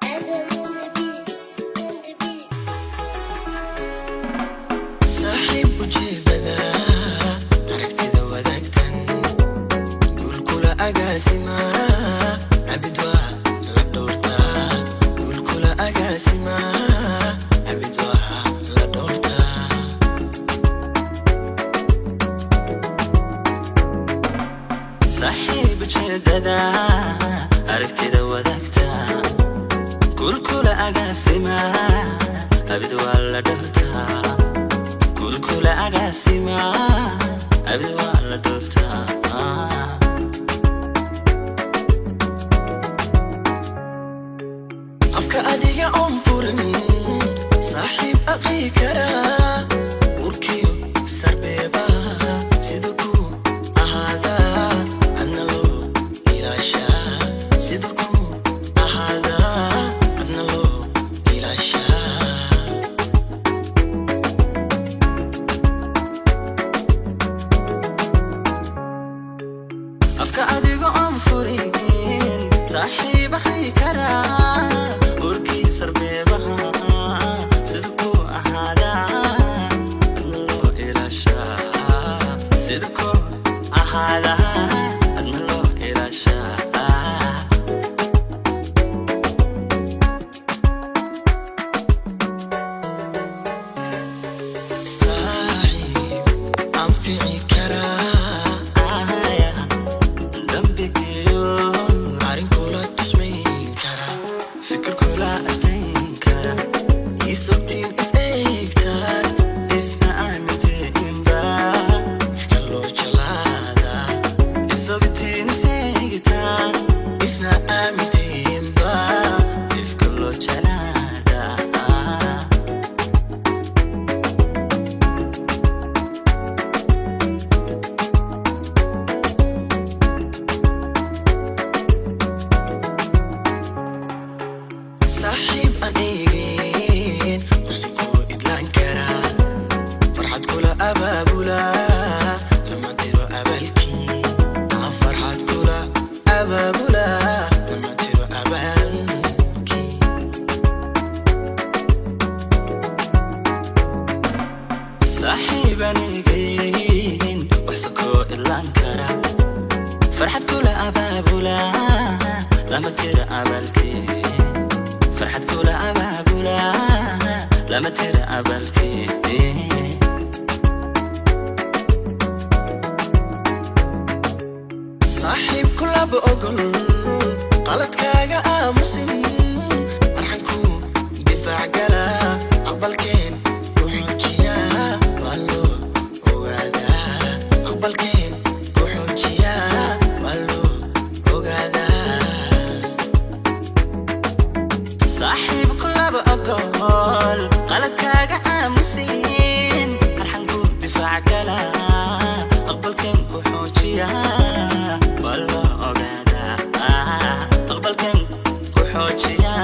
Adam on the beat, on the beat. Saaxiib ujeedada aragtida wadaagtan, guulkula agaasima abid waa la dhowrtaa, guulkula agaasima abid waa la dhowrtaa. Saaxiib ujeedada aragtida wadaagta, guulkula agaasima abid waa la dhowrtaa, guulkula agaasima abid waa la dhowrtaa. Afka adiga oon furin, saaxiib aqri karaa, urkiyo sarbeeba sida ku ahaadaa adna loo ilaashaa, sida ku ahaadaa adna loo ilaashaa. Afka adiga oon furin, saaxiib aqri karaa, urkii sarbeebaha sida ku ahaadaa adna loo ilaashaa, sida ku ahaadaa adna loo ilaashaa. Saaxiib anfici karaa, dambigiyo arrin kula tusmayn kara, fikir kula astayn kara, isogtiin is eegtaan, isna aamintiinba ifka loo jalaada, isogtiin is eegtaan, isna aamintiinba ifka loo jalaada. Saaxiib aan eegin cusubkuu idlaan karaa, farxad kula abaabula lama diro abaalkii. Ah, farxad kula abaabula lama diro abaalkii. Saaxiib aan eegin waxsakoo idlaan kara, farxad kula abaabula lama tiro abaalkii, farxad kula abaabula lama tiro abaalkii. Saaxiib kulaba ogol qaladkaaga aamusin, marxanku difaac gala, aqbalkeen ku xoojiya waa loo ogaadaa, aqbalkeen ku xoojiya waa loo ogaadaa. Saaxiib kulaba ogol qaladkaaga aamusin, arxanku difaac gala, aqbalkeen ku xoojiya waa loo ogaadaa, aqbalkeen ku xoojiya.